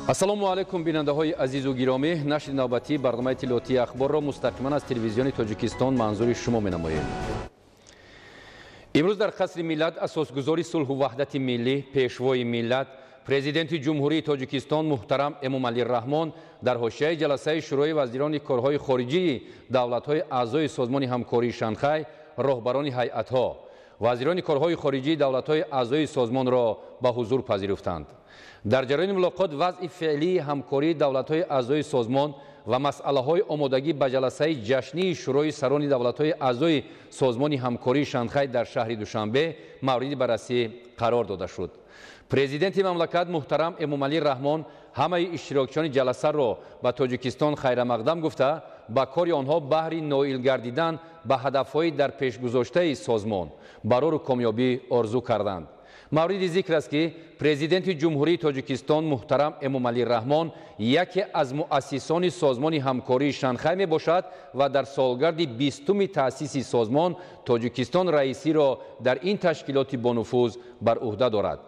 Ассалому алайкум, бинандаҳои азизу гиромӣ. Нашри навбатии барномаи иттилоотии Ахборро мустақиман аз телевизиони Тоҷикистон манзури шумо менамоем. Имрӯз дар Қасри Миллат асосгузори сулҳу ваҳдати миллӣ, пешвои миллат, президенти Ҷумҳурии Тоҷикистон муҳтарам Эмомалӣ Раҳмон дар ҳошияи ҷаласаи Шӯрои вазирони корҳои хориҷии давлатҳои аъзои Созмони ҳамкории Шанхай роҳбарони ҳайатҳо, вазирони корҳои хориҷии давлатҳои аъзои созмонро ба ҳузур пазируфтанд. Дар ҷараёни мулоқот вазъи феълии ҳамкории давлатҳои аъзои созмон ва масъалаҳои омодагӣ ба ҷаласаи ҷашнии Шӯрои сарони давлатҳои аъзои Созмони ҳамкории Шанхай дар шаҳри Душанбе мавриди баррасӣ қарор дода шуд. Президенти мамлакат муҳтарам Эмомалӣ Раҳмон ҳамаи иштирокчиёни ҷаласаро ба Тоҷикистон хайрамақдам гуфта, ба кори онҳо баҳри ноил гардидан ба ҳадафҳои дар пешгузоштаи созмон барору комёбӣ орзу карданд. Мавриди зикр аст, ки президенти Ҷумҳурии Тоҷикистон муҳтарам Эмомалӣ Раҳмон яке аз муассисони Созмони ҳамкории Шанхай мебошад ва дар солгарди 20-уми таъсиси созмон Тоҷикистон раисиро дар ин ташкилоти бонуфуз бар уҳда дорад.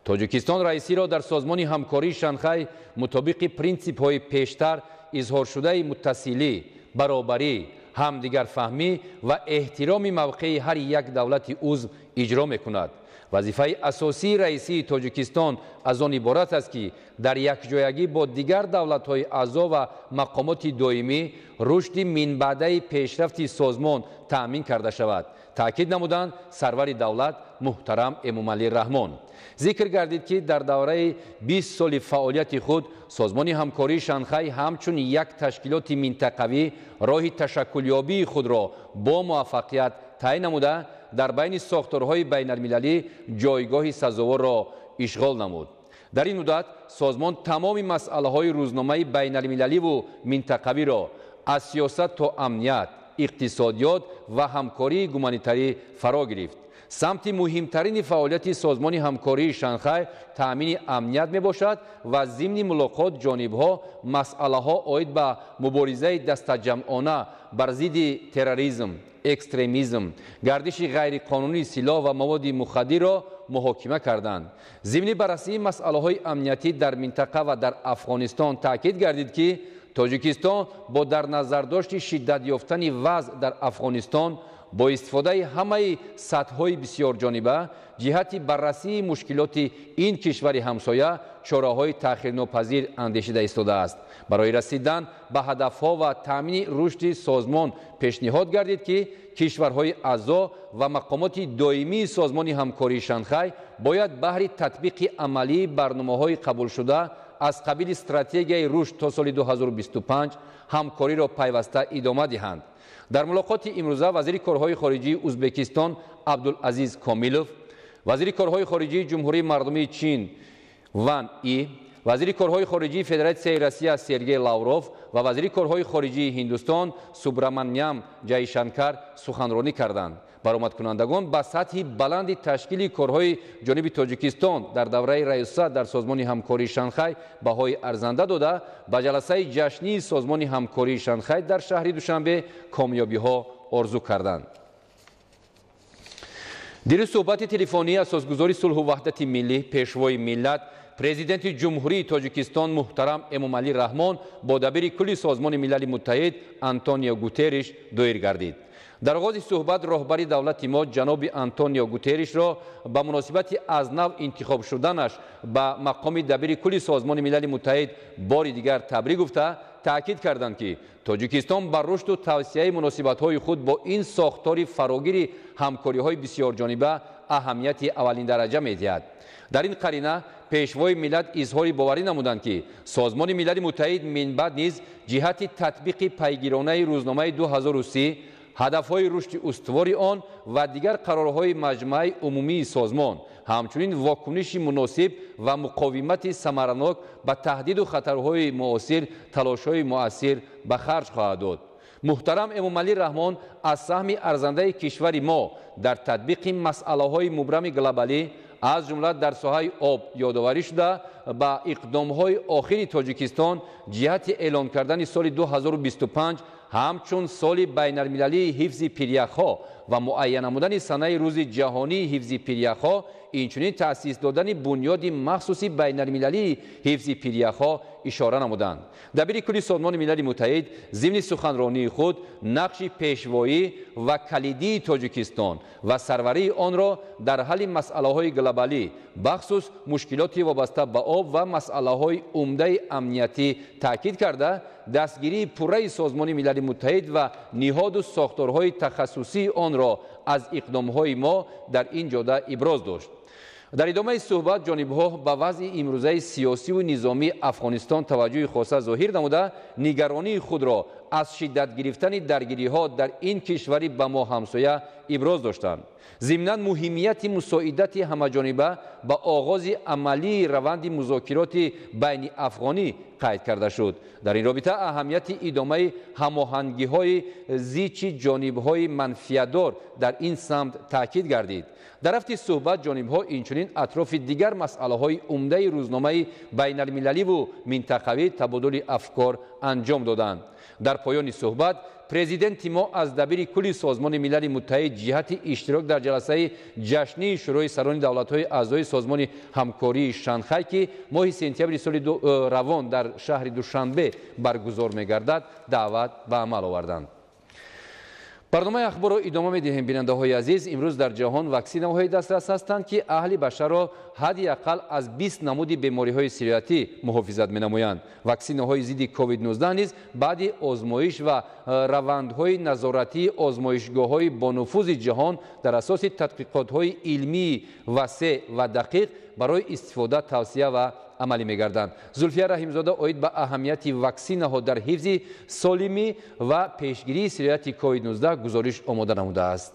Тоҷикистон раисиро дар Созмони ҳамкории Шанхай мутобиқи принсипҳои пештар изҳоршудаи муттасилӣ, баробарӣ, ҳамдигарфаҳмӣ ва эҳтироми мавқеи ҳар як давлати узв иҷро мекунад. Вазифаи асосии раисии Тоҷикистон аз он иборат аст, ки дар якҷоягӣ бо дигар давлатҳои аъзо ва мақомоти доимӣ рушди минбаъдаи пешрафти созмон таъмин карда шавад, таъкид намуданд сарвари давлат муҳтарам Эмомалӣ Раҳмон. Зикр гардид, ки дар давраи 20 соли фаъолияти худ Созмони ҳамкории Шанхай ҳамчун як ташкилоти минтақавӣ роҳи ташаккулёбии худро бо муваффақият тай намуда, дар байни сохторҳои байналмилалӣ ҷойгоҳи сазоворро ишғол намуд. Дар ин муддат созмон тамоми масъалаҳои рӯзномаи байналмилаливу минтақавиро аз сиёсат то амният, иқтисодиёт ва ҳамкории гуманитарӣ фаро гирифт. Самти муҳимтарини фаъолияти Созмони ҳамкории Шанхай таъмини амният мебошад ва зимни мулоқот ҷонибҳо масъалаҳо оид ба муборизаи дастаҷамъона бар зидди терроризм, экстремизм, гардиши ғайриқонунии силоҳ ва маводи мухаддирро муҳокима карданд. Зимни баррасии масъалаҳои амниятӣ дар минтақа ва дар Афғонистон таъкид гардид, ки Тоҷикистон бо дар назардошти шиддат ёфтани вазъ дар Афғонистон бо истифодаи ҳамаи сатҳҳои бисёрҷониба ҷиҳати баррасии мушкилоти ин кишвари ҳамсоя чораҳои таъхирнопазир андешида истодааст. Барои расидан ба ҳадафҳо ва таъмини рушди созмон пешниҳод гардид, ки кишварҳои аъзо ва мақомоти доимии Созмони ҳамкории Шанхай бояд баҳри татбиқи амалии барномаҳои қабулшуда аз қабили стратегияи рушд то соли 2025 ҳамкориро пайваста идома диҳанд. Дар мулоқоти имрӯза вазири корҳои хориҷии Узбекистон Абдулазиз Комилов, вазири корҳои хориҷии Ҷумҳурии Мардумии Чин Ван И, вазири корҳои хориҷии Федератсияи Россия Сергей Лавров ва вазири корҳои хориҷии Ҳиндустон Субраманьям Ҷайшанкар суханронӣ карданд. Баромадкунандагон ба сатҳи баланди ташкили корҳои ҷониби Тоҷикистон дар давраи раёсат дар Созмони ҳамкории Шанхай баҳои арзанда дода, ба ҷаласаи ҷашнии Созмони ҳамкории Шанхай дар шаҳри Душанбе комёбиҳо орзу карданд. Дирӯз суҳбати телефонии асосгузори сулҳу ваҳдати миллӣ, пешвои миллат, президенти Ҷумҳурии Тоҷикистон муҳтарам Эмомалӣ Раҳмон бо дабири кулли Созмони Милали Муттаҳид Антонио Гутерриш доир гардид. Дар оғози суҳбат роҳбари давлати мо ҷаноби Антонио Гутерришро ба муносибати аз нав интихоб шуданаш ба мақоми дабири кулли Созмони Милали Муттаҳид бори дигар табрик гуфта, таъкид карданд, ки Тоҷикистон ба рушду тавсияи муносибатҳои худ бо ин сохтори фарогири ҳамкориҳои бисёрҷониба аҳамияти аввалиндараҷа медиҳад. Дар ин қарина пешвои миллат изҳори боварӣ намуданд, ки Созмони Милали Муттаҳид минбаъд низ ҷиҳати татбиқи пайгиронаи рӯзномаи 2030, ҳадафҳои рушди устувори он ва дигар қарорҳои Маҷмааи умумии созмон, ҳамчунин вокуниши муносиб ва муқовимати самаранок ба таҳдиду хатарҳои муосир талошҳои муассир ба харҷ хоҳад дод. Муҳтарам Эмомалӣ Раҳмон аз саҳми арзандаи кишвари мо дар татбиқи масъалаҳои мубрами глобалӣ, аз ҷумла дар соҳаи об ёдоварӣ шуда, ба иқдомҳои охири Тоҷикистон ҷиҳати эълон кардани соли 2025 ҳамчун соли байналмилалии ҳифзи пиряхҳо ва муайян намудани санаи рӯзи ҷаҳонии ҳифзи пиряхҳо, инчунин таъсис додани бунёди махсуси байналмилалии ҳифзи пиряхҳо ишора намуданд. Дабири кулли Созмони Милали Муттаҳид зимни суханронии худ нақши пешвоӣ ва калидии Тоҷикистон ва сарварии онро дар ҳалли масъалаҳои глобалӣ, бахусус мушкилоти вобаста ба об ва масъалаҳои умдаи амниятӣ таъкид карда, дастгирии пурраи Созмони Милали Муттаҳид ва ниҳоду сохторҳои тахассусии онро аз иқдомҳои мо дар ин ҷода иброз дошт. Дар идомаи суҳбат ҷонибҳо ба вазъи имрӯзаи сиёсиву низомии Афғонистон таваҷҷӯҳи хоса зоҳир намуда, нигаронии худро аз шиддат гирифтани даргириҳо дар ин кишвари ба мо ҳамсоя иброз доштанд. Зимнан муҳимияти мусоидати ҳамаҷониба ба оғози амалии раванди музокироти байни афғонӣ қайд карда шуд. Дар ин робита аҳамияти идомаи ҳамоҳангиҳои зичи ҷонибҳои манфиатдор дар ин самт таъкид гардид. Дар рафти суҳбат ҷонибҳо инчунин атрофи дигар масъалаҳои умдаи рӯзномаи байналмилаливу минтақавӣ табодули афкор анҷом доданд. Дар поёни суҳбат президенти мо аз дабири кулли Созмони Милали Муттаҳид ҷиҳати иштирок дар ҷаласаи ҷашнии Шӯрои сарони давлатҳои аъзои Созмони ҳамкории Шанхай, ки моҳи сентябри соли равон дар шаҳри Душанбе баргузор мегардад, даъват ба амал оварданд. Барномаи ахборро идома медиҳем, бинандаҳои азиз. Имрӯз дар ҷаҳон ваксинаҳои дастрас ҳастанд, ки аҳли башарро ҳадди ақал аз 20 намуди бемориҳои сироятӣ муҳофизат менамоянд. Ваксинаҳои зидди COVID-19 низ баъди озмоиш ва равандҳои назоратии озмоишгоҳҳои бонуфузи ҷаҳон дар асоси тадқиқотҳои илмии васеъ ва дақиқ барои истифода тавсия ва амалӣ мегарданд. Зулфия Раҳимзода оид ба аҳамияти ваксинаҳо дар ҳифзи солимӣ ва пешгирии сирояти COVID-19 гузориш омода намудааст.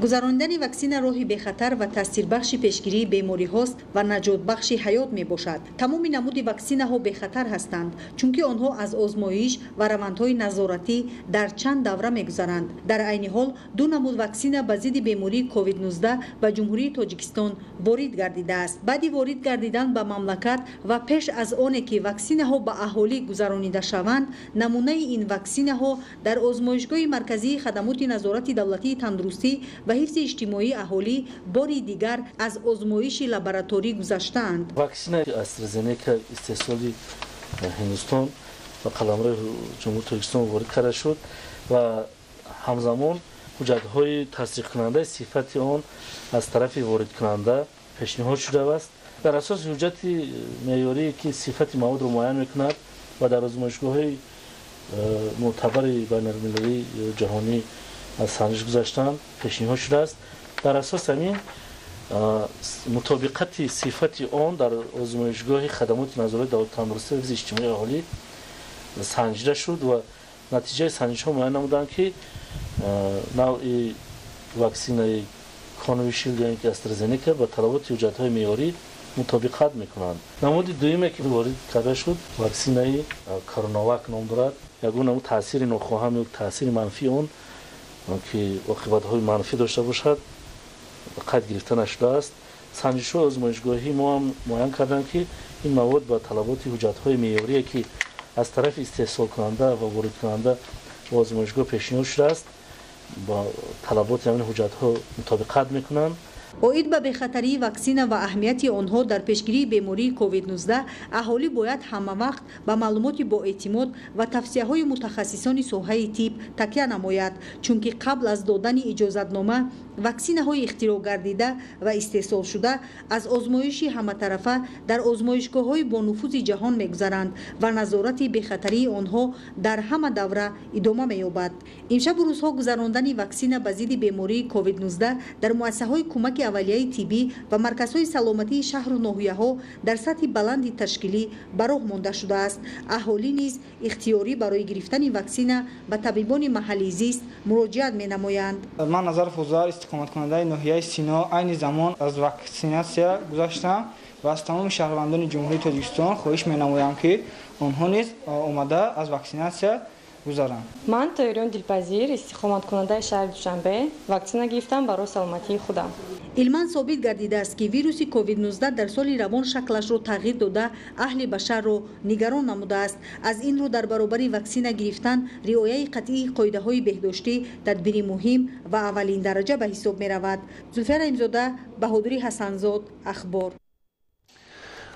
Гузарондани ваксина роҳи бехатар ва таъсирбахши пешгирии бемориҳост ва наҷотбахши ҳаёт мебошад. Тамоми намуди ваксинаҳо бехатар ҳастанд, чунки онҳо аз озмоиш ва равандҳои назоратӣ дар чанд давра мегузаранд. Дар айни ҳол ду намуд ваксина ба зидди бемории COVID-19 ба Ҷумҳурии Тоҷикистон ворид гардидааст. Баъди ворид гардидан ба мамлакат ва пеш аз оне ки ваксинаҳо ба аҳолӣ гузаронида шаванд, намунаи ин ваксинаҳо дар озмоишгоҳи марказии хадамоти назорати давлатии тандурустӣ ва ҳифзи иҷтимоии аҳолӣ бори дигар аз озмоиши лабораторӣ гузаштаанд. Ваксинаи AstraZeneca истеҳсоли Ҳиндустон ба қаламрави Ҷумҳурии Тоҷикистон ворид карда шуд ва ҳамзамон ҳуҷҷатҳои тасдиқкунандаи сифати он аз тарафи воридкунанда пешниҳод шудааст. Дар асоси ҳуҷҷати меъёрие ки сифати маводро муайян мекунад ва дар озмоишгоҳҳои мӯътабари байналмилалии ҷаҳонӣ аз санҷиш гузаштанд, пешниҳод шудааст. Дар асоси ҳамин мутобиқати сифати он дар озмоишгоҳи хадамоти назорати давлати тандурустӣ ва ҳифзи иҷтимоии аҳолӣ санҷида шуд ва натиҷаи санҷишҳо муайян намуданд, ки навъи ваксинаи Covishield ё ки AstraZeneca ба талаботи ҳуҷҷатҳои меъёрӣ мутобиқат мекунанд. Намуди дуюме ки ворид карда шуд, ваксинаи Коронавак ном дорад. Ягон намуд таъсири нохоҳам ё таъсири манфии он ки оқибатҳои манфӣ дошта бошад, қайд гирифта нашудааст. Санҷишҳои озмоишгоҳӣ мо ҳам муайян карданд, ки ин мавод ба талаботи ҳуҷҷатҳои меъёрие ки аз тарафи истеҳсолкунанда ва воридкунанда ба озмоишгоҳ пешниҳод шудааст, ба талаботи ҳамин ҳуҷҷатҳо мутобиқат мекунанд. Оид ба бехатарии ваксина ва аҳамияти онҳо дар пешгирии бемории COVID-19 аҳолӣ бояд ҳамавақт ба маълумоти боэътимод ва тавсияҳои мутахассисони соҳаи тиб такя намояд, чунки қабл аз додани иҷозатнома ваксинаҳои ихтироъ гардида ва истеҳсолшуда аз озмоиши ҳаматарафа дар озмоишгоҳҳои бонуфузи ҷаҳон мегузаранд ва назорати бехатарии онҳо дар ҳама давра идома меёбад. Имшабу рӯзҳо гузарондани ваксина ба зидди бемории COVID-19 дар муассисаҳои кӯмаки аввалияи тиббӣ ва марказҳои саломатии шаҳру ноҳияҳо дар сатҳи баланди ташкилӣ ба роҳ монда шудааст. Аҳолӣ низ ихтиёрӣ барои гирифтани ваксина ба табибони маҳаллии зист муроҷиат менамоянд. Ман Назаров Озар, истиқоматкунандаи ноҳияи Сино, айни замон аз ваксинатсия гузаштам ва аз тамоми шаҳрвандони Ҷумҳурии Тоҷикистон хоҳиш менамоям, ки онҳо низ омада аз ваксинатсия гузаранд. Ман Тоириён Дилпазир, истиқоматкунандаи шаҳри Душанбе, ваксина гирифтам барои саломатии худам. Илман собит гардидааст, ки вируси COVID-19 дар соли равон шаклашро тағйир дода, аҳли башарро нигарон намудааст. Аз ин рӯ дар баробари ваксина гирифтан риояи қатъии қоидаҳои беҳдоштӣ тадбири муҳим ва аввалин дараҷа ба ҳисоб меравад. Зулфия Раимзода, Баҳодури Ҳасанзод, Ахбор.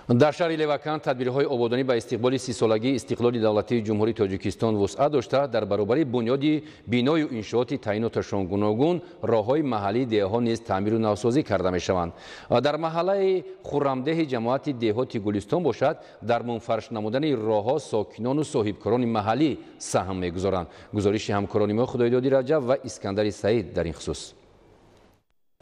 Дар шаҳри Леваканд тадбирҳои ободонӣ ба истиқболи 30-солагии истиқлоли давлатии Ҷумҳурии Тоҷикистон вусъат дошта, дар баробари бунёди биною иншооти таъиноташон гуногун, роҳҳои маҳаллии деҳаҳо низ таъмиру навсозӣ карда мешаванд. Дар маҳаллаи Хуррамдеҳи ҷамоати деҳоти Гулистон бошад, дар мунфарш намудани роҳҳо сокинону соҳибкорони маҳаллӣ саҳм мегузоранд. Гузориши ҳамкорони мо Худойдоди Раҷаб ва Искандари Саид дар ин хусус.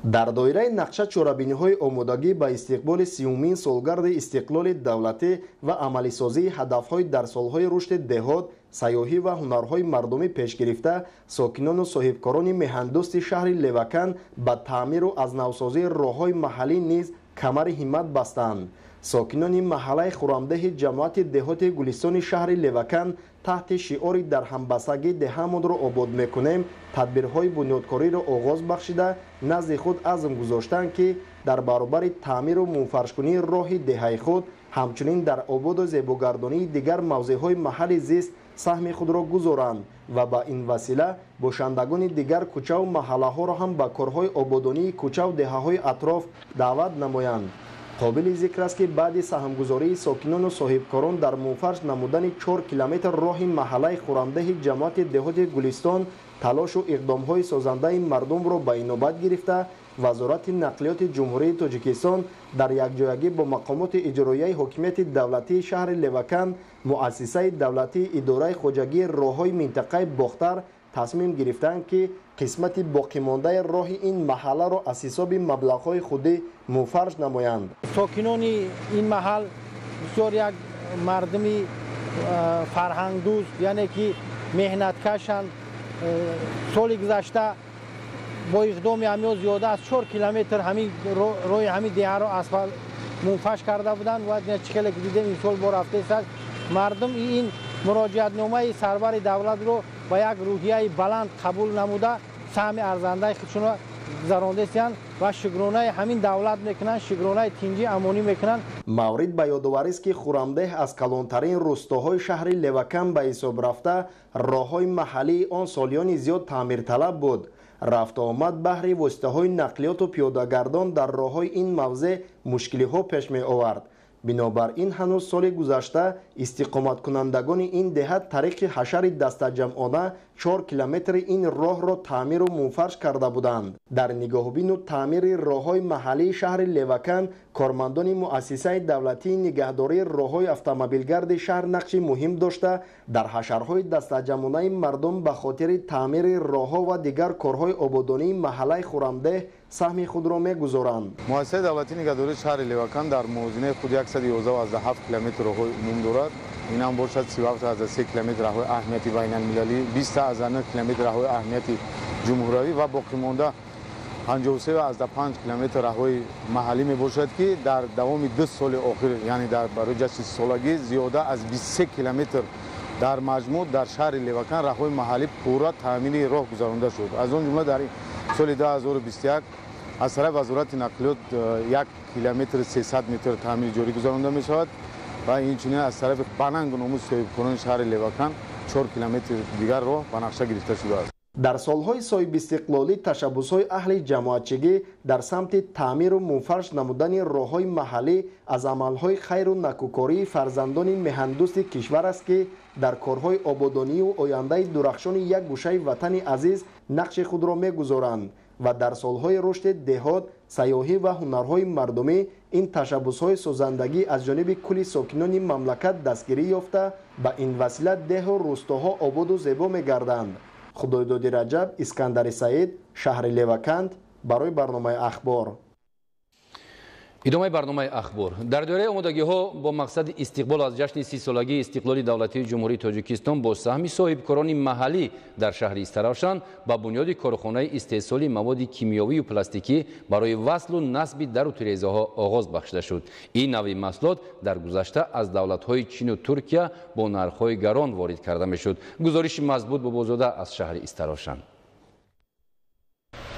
Дар доираи нақша чорабиниҳои омодагӣ ба истиқболи 30-умин солгарди истиқлоли давлатӣ ва амалисозии ҳадафҳои дар солҳои рушди деҳот, сайёҳӣ ва ҳунарҳои мардумӣ пеш гирифта, сокинону соҳибкорони меҳандӯсти шаҳри Леваканд ба таъмиру аз навсозии роҳҳои маҳаллӣ низ камари ҳиммат бастанд. Сокинони маҳаллаи Хуррамдеҳи ҷамоати деҳоти Гулистони шаҳри Леваканд таҳти шиори дар ҳамбастагӣ деҳамонро обод мекунем тадбирҳои бунёдкориро оғоз бахшида, назди худ азм гузоштанд, ки дар баробари таъмиру мунфаршкунии роҳи деҳаи худ, ҳамчунин дар ободу зебогардонии дигар мавзеъҳои маҳалли зист саҳми худро гузоранд ва ба ин васила бошандагони дигар кӯчаву маҳаллаҳоро ҳам ба корҳои ободонии кӯчаву деҳаҳои атроф даъват намоянд. Қобили зикр аст, ки баъди саҳмгузории сокинону соҳибкорон дар мунфарш намудани 4 километр роҳи маҳаллаи Хуррамдеҳи ҷамоати деҳоти Гулистон, талошу иқдомҳои созандаи мардумро ба инобат гирифта, Вазорати нақлиёти Ҷумҳурии Тоҷикистон дар якҷоягӣ бо мақомоти иҷроияи ҳокимияти давлатии шаҳри Леваканд, муассисаи давлатии идораи хоҷагии роҳҳои минтақаи Бохтар тасмим гирифтанд, ки қисмати боқимондаи роҳи ин маҳалларо аз ҳисоби маблағҳои худӣ мунфарш намоянд. Сокинони ин маҳал бисёр як мардуми фарҳангдӯст, яъне ки меҳнаткашанд. Соли гузашта бо иқдоми ҳамиё зиёда аз 4 километр роҳи ҳамин деҳаро асфалт мунфарш карда буданд ва чӣ хеле ки дидем, имсол бо рафтааст. Мардум ин муроҷиатномаи сарвари давлатро ба як рӯҳияи баланд қабул намуда, саҳми арзандаи худшонро гузарондастанд ва шукронаи ҳамин давлат мекунанд, шукронаи тинҷӣ амонӣ мекунанд. Маврид ба ёдоварист, ки Хуррамдеҳ аз калонтарин рӯстоҳои шаҳри Леваканд ба ҳисоб рафта, роҳҳои маҳаллии он солиёни зиёд таъмирталаб буд. Рафтуомад баҳри воситаҳои нақлиёту пиёдагардон дар роҳҳои ин мавзеъ мушкилиҳо пеш меовард. Бинобар ин ҳанӯз соли гузашта истиқоматкунандагони ин деҳа тариқи ҳашари дастаҷамъона 4 километри ин роҳро таъмиру мунфарш карда буданд. Дар нигоҳубину таъмири роҳҳои маҳаллии шаҳри Леваканд кормандони муассисаи давлатии нигаҳдории роҳҳои автомобилгарди шаҳр нақши муҳим дошта, дар ҳашарҳои дастаҷамъонаи мардум ба хотири таъмири роҳҳо ва дигар корҳои ободонии маҳаллаи Хуррамдеҳ саҳми худро мегузоранд. Муассисаи давлатии нигаҳдории шаҳри Леваканд дар мувозинаи худ 111,7 километр роҳҳои умум дорад. Ин ҳам бошад 37,3 километр роҳҳои аҳамияти байналмилалӣ, 20,9 километр роҳҳои аҳамияти ҷумҳуравӣ ва боқимонда 53,5 километр роҳҳои маҳаллӣ мебошад, ки дар давоми 2 соли охир, яъне дар барои ҷашни солагӣ, зиёда аз 23 километр дар маҷмӯъ дар шаҳри Леваканд роҳҳои маҳаллӣ пурра таъмини роҳ гузаронда шуд. Аз он ҷумла дар соли 2021 аз тарафи Вазорати нақлиёт 1 километр 300 метр таъмири ҷорӣ гузаронда мешавад ва инчунин аз тарафи банангу номуси соҳибкорони шаҳри Леваканд 4 километр дигар роҳ ба нақша гирифта шудааст. Дар солҳои соҳибистиқлолӣ ташаббусҳои аҳли ҷамоатчигӣ дар самти таъмиру мунфарш намудани роҳҳои маҳаллӣ аз амалҳои хайру накӯкории фарзандони меҳандӯсти кишвар аст, ки дар корҳои ободонию ояндаи дурахшони як гӯшаи ватани азиз нақши худро мегузоранд ва дар солҳои рушди деҳот, сайёҳӣ ва ҳунарҳои мардумӣ ин ташаббусҳои созандагӣ аз ҷониби кулли сокинони мамлакат дастгирӣ ёфта, ба ин васила деҳу рӯстоҳо ободу зебо мегарданд. Худойдоди Раҷаб, Искандари Саид, шаҳри Леваканд, барои барномаи Ахбор. Идомаи барномаи Ахбор. Дар доираи омодагиҳо бо мақсади истиқбол аз ҷашни 30-солагии истиқлоли давлатии Ҷумҳурии Тоҷикистон бо саҳми соҳибкорони маҳаллӣ дар шаҳри Истаравшан ба бунёди корхонаи истеҳсоли маводи кимиёвию пластикӣ барои васлу насби дару тирезаҳо оғоз бахшида шуд. Ин навъи маҳсулот дар гузашта аз давлатҳои Чину Туркия бо нархҳои гарон ворид карда мешуд. Гузориши Мазбут Бобозода аз шаҳри Истаравшан.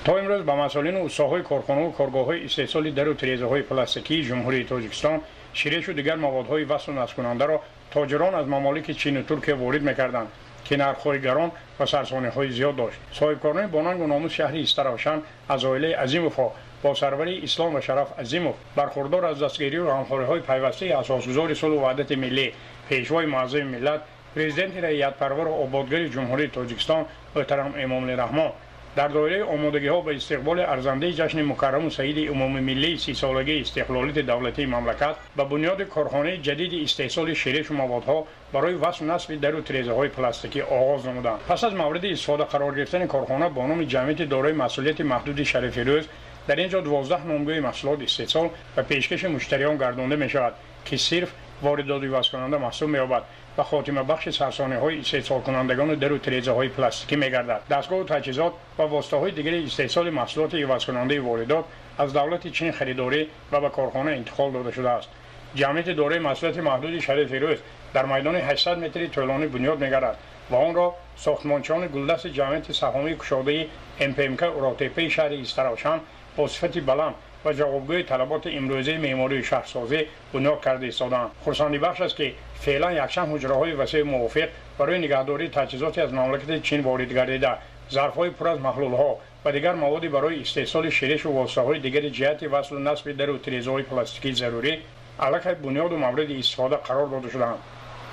То имрӯз ба масъулину устоҳои корхонаву коргоҳҳои истеҳсоли дару тирезаҳои пластикии Ҷумҳурии Тоҷикистон ширешу дигар маводҳои васлу насбкунандаро тоҷирон аз мамолики Чину Туркия ворид мекарданд, ки нархҳои гарон ва сарсониҳои зиёд дошт. Соҳибкорони бонангу номус шаҳри Истаравшан аз оилаи Азимовҳо бо сарварии Ислом ва Шараф Азимов, бархурдор аз дастгирию ғамхориҳои пайвастаи асосгузори сулҳу ваҳдати миллӣ, пешвои муаззами миллат, президенти раиятпарвару ободгари Ҷумҳурии Тоҷикистон муҳтарам Эмомалӣ Раҳмон, дар доираи омодагиҳо ба истиқболи арзандаи ҷашни мукарраму саиди умумимиллии 30-солагии истиқлолияти давлатии мамлакат ба бунёди корхонаи ҷадиди истеҳсоли ширешу маводҳо барои васлу насби дару тирезаҳои пластикӣ оғоз намуданд. Пас аз мавриди истифода қарор гирифтани корхона бо номи ҷамъияти дорои масъулияти маҳдуди Шарифи Рӯз, дар ин ҷо 12 номгӯи маҳсулот истеҳсол ва пешкаши муштариён гардонда мешавад, ки сирф воридоти ивазкунанда маҳсуб меёбад ва хотимабахши сарсониҳои истеҳсолкунандагони дару тирезаҳои пластикӣ мегардад. Дастгоҳу таҷҳизот ва воситаҳои дигари истеҳсоли маҳсулоти ивазкунандаи воридот аз давлати Чин харидорӣ ва ба корхона интиқол дода шудааст. Ҷамъияти дораи масъулияти маҳдуди Шарифи Рӯз дар майдони 800 метри тӯлонӣ бунёд мегардад ва онро сохтмончиёни гулдасти ҷамъияти саҳомии кушодаи МПМК Уротепаи шаҳри Истаравшан бо сифати баланд ва ҷавобгӯи талаботи имрӯзаи меъмории шаҳрсозӣ бунёд карда истодаанд. Хурсандибахш аст, ки феълан якчанд ҳуҷраҳои васеъи мувофиқ барои нигаҳдории таҷҳизоти аз мамлакати Чин ворид гардида, зарфҳои пур аз маҳлулҳо ва дигар маводи барои истеҳсоли ширешу воситаҳои дигари ҷиҳати васлу насби дару тирезаҳои пластикии зарурӣ аллакай бунёду мавриди истифода қарор дода шудаанд.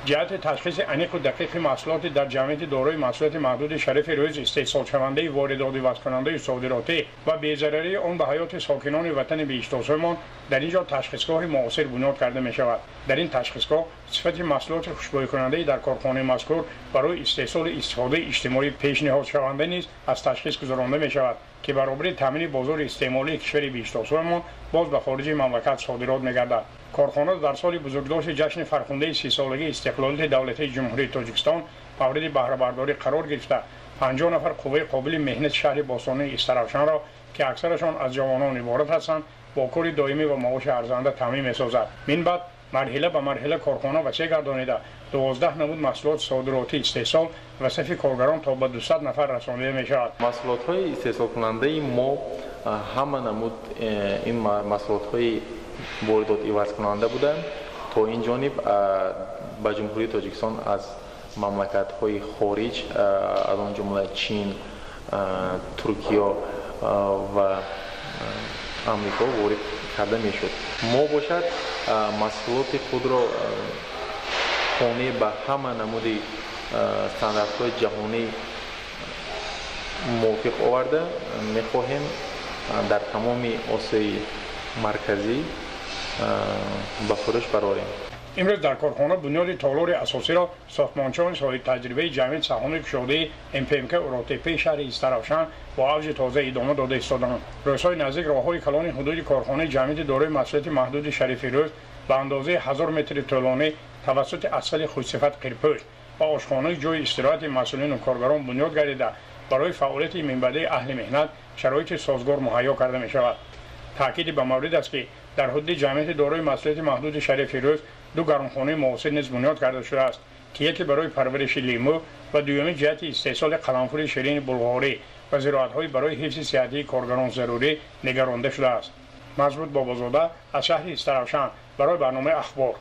Ҷиҳати ташхиси аниқу дақиқи маҳсулоти дар ҷамъияти дорои масъулияти маҳдуди Шарифи Рӯз истеҳсолшавандаи воридоти ивазкунандаи содиротӣ ва безарарии он ба ҳаёти сокинони ватани биҳиштосоямон дар ин ҷо ташхисгоҳи муосир бунёд карда мешавад. Дар ин ташхисгоҳ сифати маҳсулоти хушбӯйкунандаи дар корхонаи мазкур барои истеҳсоли истифодаи иҷтимоӣ пешниҳодшаванда низ аз ташхис гузаронда мешавад, ки баробари таъмини бозори истеъмолии кишвари биҳиштосоямон боз ба хориҷи мамлакат содирот мегардад. Корхона дар соли бузургдошти ҷашни фархундаи 30-солагии истиқлолияти давлатии Ҷумҳурии Тоҷикистон мавриди баҳрабардорӣ қарор гирифта, 50 нафар қувваи қобили меҳнати шаҳри бостонии Истаравшанро, ки аксарашон аз ҷавонон иборат ҳастанд, бо кори доимӣ ва маоши арзанда таъмин месозад. Мин баъд марҳила ба марҳила корхона васеъ гардонида, 12 намуд маҳсулоти содиротӣ истеҳсол ва сафи коргарон то ба 200 нафар расонида мешавад. Маҳсулотҳои истеҳсолкунандаи мо ҳама намуд ин маҳсулотҳои воридот ивазкунанда буданд. То ин ҷониб ба Ҷумҳурии Тоҷикистон аз мамлакатҳои хориҷ, аз он ҷумла Чин, Туркия ва Амрико ворид карда мешуд. Мо бошад маҳсулоти худро қонеъ ба ҳама намуди стандартҳои ҷаҳонӣ мувофиқ оварда мехоҳем дар тамоми Осиёи Марказӣ ба фурӯш барорем. Имрӯз дар корхона бунёди толори асосиро сохтмончиёни соҳибтаҷрибаи ҷамъияти саҳомии кушодаи МПМК Уротепаи шаҳри Истаравшан бо авҷи тоза идома дода истодаанд. Рӯзҳои наздик роҳҳои калони ҳудуди корхонаи ҷамъияти дорои масъулияти маҳдуди Шарифи Рӯз ба андозаи 1000 метри тӯлонӣ тавассути асфали хушсифат қирпӯш ва ошхонаи ҷойи истироҳати масъулину коргарон бунёд гардида, барои фаъолияти минбаъдаи аҳли меҳнат шароити созгор муҳайё карда мешавад. Таъкиди ба маврид аст, ки дар ҳудуди ҷамъияти дорои масъулияти маҳдуди Шарифи Рӯз ду гармхонаи муосир низ бунёд карда шудааст, ки яке барои парвариши лимӯ ва дуюми ҷиҳати истеҳсоли қаламфури ширини булғорӣ ва зироатҳои барои ҳифзи сиҳатии коргарон зарурӣ нигаронда шудааст. Мазбут Бобозода аз шаҳри Истаравшан барои барномаи Ахбор.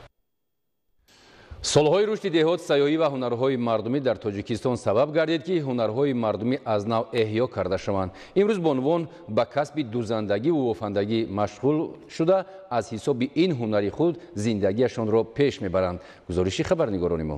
Солҳои рушди деҳот, сайёҳӣ ва ҳунарҳои мардумӣ дар Тоҷикистон сабаб гардид, ки ҳунарҳои мардумӣ аз нав эҳё карда шаванд. Имрӯз бонувон ба касби дузандагӣ ву бофандагӣ машғул шуда, аз ҳисоби ин ҳунари худ зиндагиашонро пеш мебаранд. Гузориши хабарнигорони мо.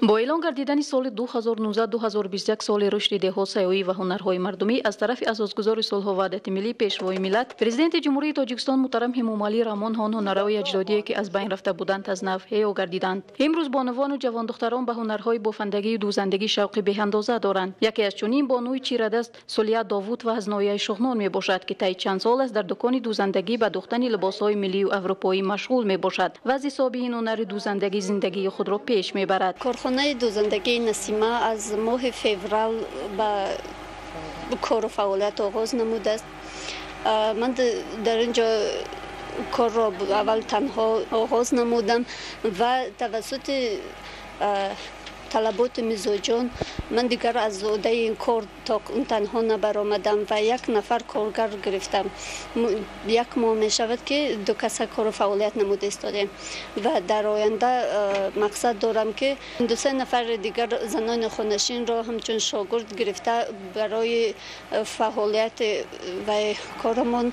Бо эълон гардидани соли 2019-2021 соли рушди деҳот, сайёҳӣ ва ҳунарҳои мардумӣ аз тарафи асосгузори сулҳу ваҳдати миллӣ, пешвои миллат, президенти Ҷумҳурии Тоҷикистон муҳтарам Эмомалӣ Раҳмон он ҳунарҳои аҷдодие, ки аз байн рафта буданд, аз нав эҳё гардиданд. Имрӯз бонувону ҷавондухтарон ба ҳунарҳои бофандагию дӯзандагӣ шавқи беандоза доранд. Яке аз чунин бонуи чирадаст Сулия Довуд ва аз ноҳияи Шуғнон мебошад, ки таи чанд сол аст дар дукони дӯзандагӣ ба духтани либосҳои миллию аврупоӣ машғул мебошад ва аз ҳисоби ин ҳунари дӯзандагӣ зиндагии худро пеш мебарад. Корхонаи дӯзандагии Насима аз моҳи феврал ба кору фаъолият оғоз намудааст. Ман дар ин ҷо корро аввал танҳо оғоз намудам ва тавассути талаботи мизоҷон ман дигар аз уҳдаи ин кор танҳо набаромадам ва як нафар коргар гирифтам. Як моҳ мешавад, ки ду каса кору фаъолият намуда истодем ва дар оянда мақсад дорам, ки ду-се нафари дигар занони хонашинро ҳамчун шогирд гирифта барои фаъолияти ва корамон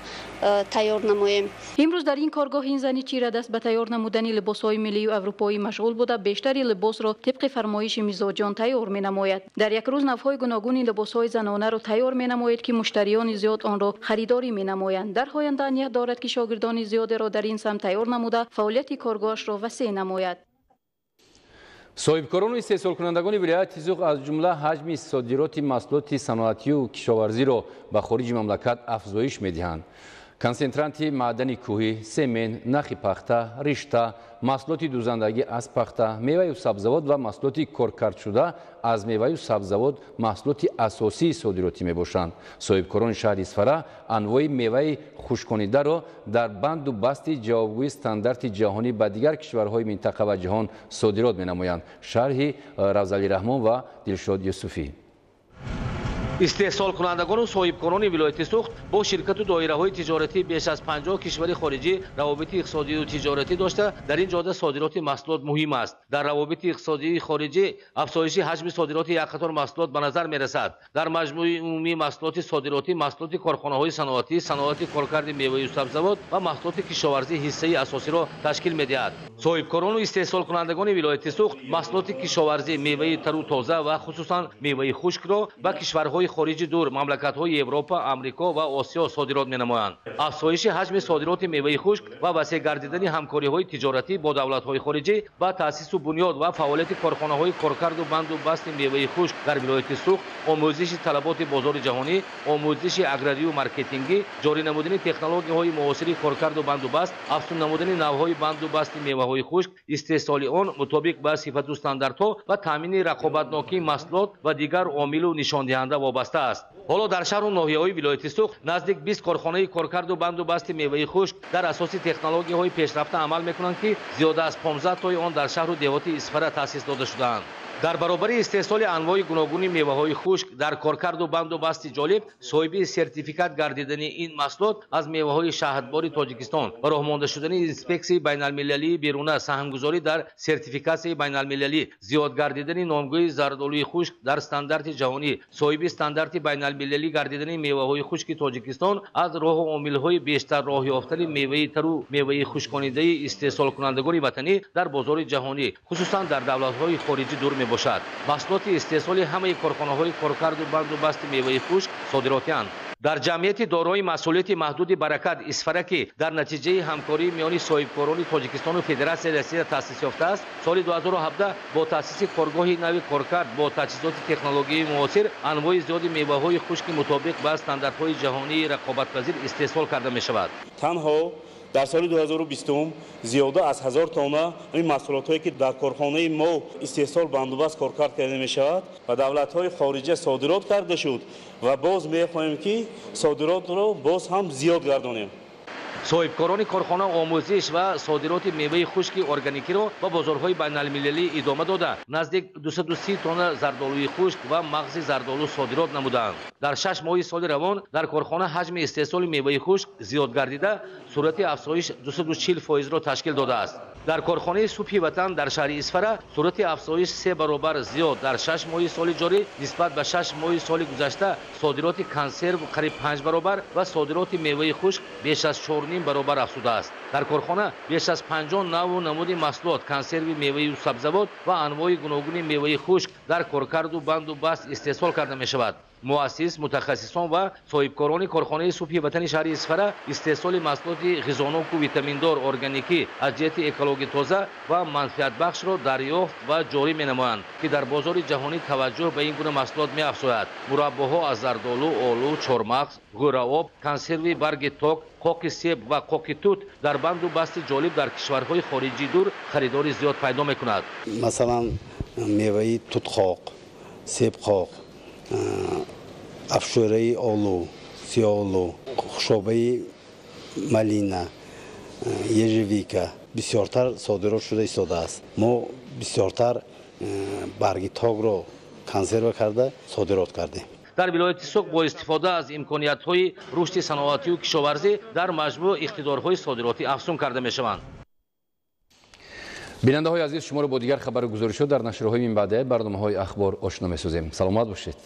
тайёр намоем. Имрӯз дар ин коргоҳ ин зани чирадаст ба тайёр намудани либосҳои миллию аврупоӣ машғул буда, бештари либосро тибқи фармоиши мизоҷон тайёр менамояд. Дар як рӯз навъҳои гуногуни либосҳои занонаро тайёр менамояд, ки муштариёни зиёд онро харидорӣ менамоянд. Дар оянда ният дорад, ки шогирдони зиёдеро дар ин самт тайёр намуда, фаъолияти коргоҳашро васеъ намояд. Соҳибкорону истеҳсолкунандагони вилояти Суғд аз ҷумла ҳаҷми содироти маҳсулоти саноатию кишоварзиро ба хориҷи мамлакат афзоиш медиҳанд. Консентранти маъдани кӯҳӣ, семент, нахи пахта, ришта, маҳсулоти дӯзандагӣ аз пахта, меваю сабзавот ва маҳсулоти коркардшуда аз меваю сабзавот маҳсулоти асосии содиротӣ мебошанд. Соҳибкорони шаҳри Исфара анвои меваи хушконидаро дар банду басти ҷавобгӯи стандарти ҷаҳонӣ ба дигар кишварҳои минтақа ва ҷаҳон содирот менамоянд. Шарҳи Равзалӣ Раҳмон ва Дилшод Юсуфӣ. Истеҳсолкунандагону соҳибкорони вилояти Суғд бо ширкату доираҳои тиҷоратӣ беш аз 50 кишвари хориҷӣ равобити иқтисодию тиҷоратӣ дошта, дар ин ҷода содироти маҳсулот муҳим аст. Дар равобити иқтисодии хориҷӣ афзоиши ҳаҷми содироти як қатор маҳсулот ба назар мерасад. Дар маҷмӯи умумии маҳсулоти содиротӣ маҳсулоти корхонаҳои саноатӣ, саноати коркарди меваю сабзавот ва маҳсулоти кишоварзӣ ҳиссаи асосиро ташкил медиҳад. Соҳибкорону истеҳсолкунандагони вилояти Суғд маҳсулоти кишоварзӣ, меваи тару тоза ва хусусан меваи хушкро ба кишварҳои хориҷи дур, мамлакатҳои Европа, Амрико ва Осиё содирот менамоянд. Афзоиши ҳаҷми содироти меваи хушк ва васеъ гардидани ҳамкориҳои тиҷоратӣ бо давлатҳои хориҷӣ ба таъсису бунёд ва фаъолияти корхонаҳои коркарду банду басти меваи хушк дар вилояти Суғд, омӯзиши талаботи бозори ҷаҳонӣ, омӯзиши аграрию маркетингӣ, ҷорӣ намудани технологияҳои муосири коркарду банду баст, афзун намудани навъҳои банду басти меваҳои хушк, истеҳсоли он мутобиқ ба сифату стандартҳо ва таъмини рақобатнокии маҳсулот ва дигар омилу нишондиҳанда вобаста аст. Ҳоло дар шаҳру ноҳияҳои вилояти Суғд наздик 20 корхонаи коркарду банду басти меваи хушк дар асоси технологияҳои пешрафта амал мекунанд, ки зиёда аз 15 тои он дар шаҳру деҳоти Исфара таъсис дода шудаанд. Дар баробари истеҳсоли анвои гуногуни меваҳои хушк дар коркарду банду басти ҷолиб, соҳиби сертификат гардидани ин маҳсулот аз меваҳои шаҳдбори Тоҷикистон ба роҳ монда шудани инспексияи байналмилалии беруна, саҳмгузорӣ дар сертификатсияи байналмилалӣ, зиёд гардидани номгӯи зардолуи хушк дар стандарти ҷаҳонӣ, соҳиби стандарти байналмилалӣ гардидани меваҳои хушки Тоҷикистон аз роҳу омилҳои бештар роҳ ёфтани меваи тару меваи хушконидаи истеҳсолкунандагони ватанӣ дар бозори ҷаҳонӣ, хусусан дар давлатҳои хориҷӣ дур мебошад. Маҳсулоти истеҳсоли ҳамаи корхонаҳои коркарду банду басти меваи хушк содиротианд. Дар ҷамъияти дорои масъулияти маҳдуди Баракат Исфара, ки дар натиҷаи ҳамкории миёни соҳибкорони Тоҷикистону Федератсияи Россия таъсис ёфтааст, соли 2017 бо таъсиси коргоҳи нави коркард бо таҷҳизоти технологияи муосир анвои зиёди меваҳои хушки мутобиқ ба стандартҳои ҷаҳонии рақобатпазир истеҳсол карда мешавад. Танҳо дар соли 2020 зиёда аз 1000 тонна ин маҳсулотҳое, ки дар корхонаи мо истеҳсол бандубаст коркард карда мешавад, ба давлатҳои хориҷа содирот карда шуд ва боз мехоҳем, ки содиротро боз ҳам зиёд гардонем. Соҳибкорони корхона омӯзиш ва содироти меваи хушки органикиро ба бозорҳои байналмилалӣ идома дода, наздик 230 тонна зардолуи хушк ва мағзи зардолу содирот намуданд. Дар 6 моҳи соли равон дар корхона ҳаҷми истеҳсоли меваи хушк зиёд гардида, суръати афзоиш 240%-ро ташкил додааст. Дар корхонаи Субҳи Ватан дар шаҳри Исфара суръати афзоиш 3 баробар зиёд дар 6 моҳи соли ҷорӣ нисбат ба 6 моҳи соли гузашта, содироти консерв қариб 5 баробар ва содироти меваи хушк беш аз 4 1.5 баробар афзудааст. Дар корхона беш аз 50 навъу намуди маҳсулот, консерви меваию сабзавот ва анвои гуногуни меваи хушк дар коркарду банду баст истеҳсол карда мешавад. Муассис, мутахассисон ва соҳибкорони корхонаи субҳи ватани шаҳри Исфара истеҳсоли маҳсулоти ғизоноку витаминдор, органикӣ, аз ҷиҳати экологӣ тоза ва манфиатбахшро дарёфт ва ҷорӣ менамоянд, ки дар бозори ҷаҳонӣ таваҷҷӯҳ ба ин гуна маҳсулот меафзояд. Мураббоҳо аз зардолу, олу, чормағз, ғӯраоб, консерви барги ток, қоқи себ ва қоқи тут дар банду басти ҷолиб дар кишварҳои хориҷӣ дур харидори зиёд пайдо мекунад. Масалан, меваи тутқоқ, себқоқ, афшураи олу, сиёолу, хушобаи малина, ежевика бисёртар содирот шуда истодааст. Мо бисёртар барги токро консерва карда содирот кардем. Дар вилояти Суғд бо истифода аз имкониятҳои рушди саноатию кишоварзӣ дар маҷмӯъ иқтидорҳои содиротӣ афзун карда мешаванд. Бинандаҳои азиз, шуморо бо дигар хабару гузоришҳо дар нашрҳои минбаъдаи барномаҳои ахбор ошно месозем. Саломат бошед.